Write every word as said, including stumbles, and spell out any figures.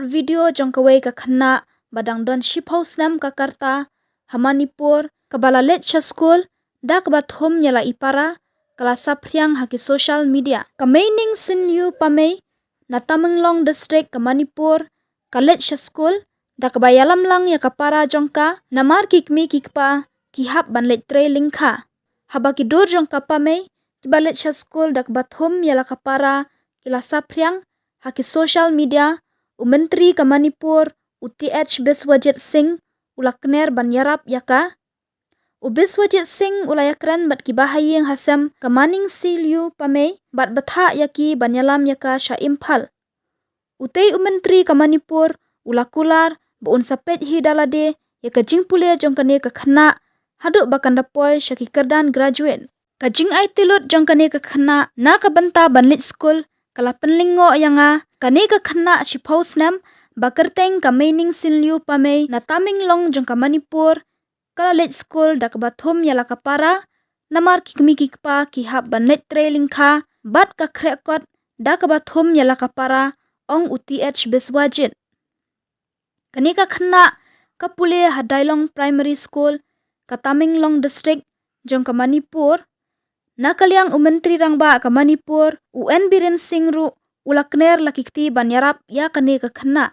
Video jong kawei ka khynnah ba dang don shiphew snem ka rta ha Manipur kaba la leit sha skul da kaba thum ïa la i para ka la saphriang ha ki social media. Ka Meining Sinliu Pamei na Tamenglong District ka Manipur ka leit sha skul da kaba ïalam lang ïa ka para jong ka namar ki kmie ki kpa ki hap ban leit trei lyngkha. Haba ki dur jong ka Pamei kiba leit sha skul da kaba thum ïa la ka para ki la saphriang ha ki social media, u Myntri ka Manipur u T H Biswajit Singh u la kner ban ïarap ïa ka. U Biswajit Singh u la ïakren bad ki bahaïing hasem ka Meining Sinliu Pamei bad bthah ïa ki ban ïalam ïa ka sha Imphal. Utei u Myntri ka Manipur u la kular ba un sa peit hi da lade ïa ka jingpule jong kane ka khynnah haduh ba kan da poi sha ki kyrdan graduate. Ka jingaiti lut jong kane ka khynnah na ka bynta ban leit skul ka la pynlyngngoh ïa nga. Kane ka khynnah shiphew snem ba kyrteng ka Meining Sinliu Pamei na Tamenglong jong ka Manipur ka la leit skul da kaba thum ïa la ka para namar ki kmie ki kpa ki hap ban leit trei lyngkha bad ka khreh kot da kaba thum ïa la ka para, ong u T H Biswajit. Kane ka khynnah ka pule ha Dailong Primary School ka Tamenglong District jong ka Manipur. Na ka liang u Myntri Rangbah ka Manipur u N Biren Singh ruh u la kner la ki kti ban ïarap ïa kane ka khynnah.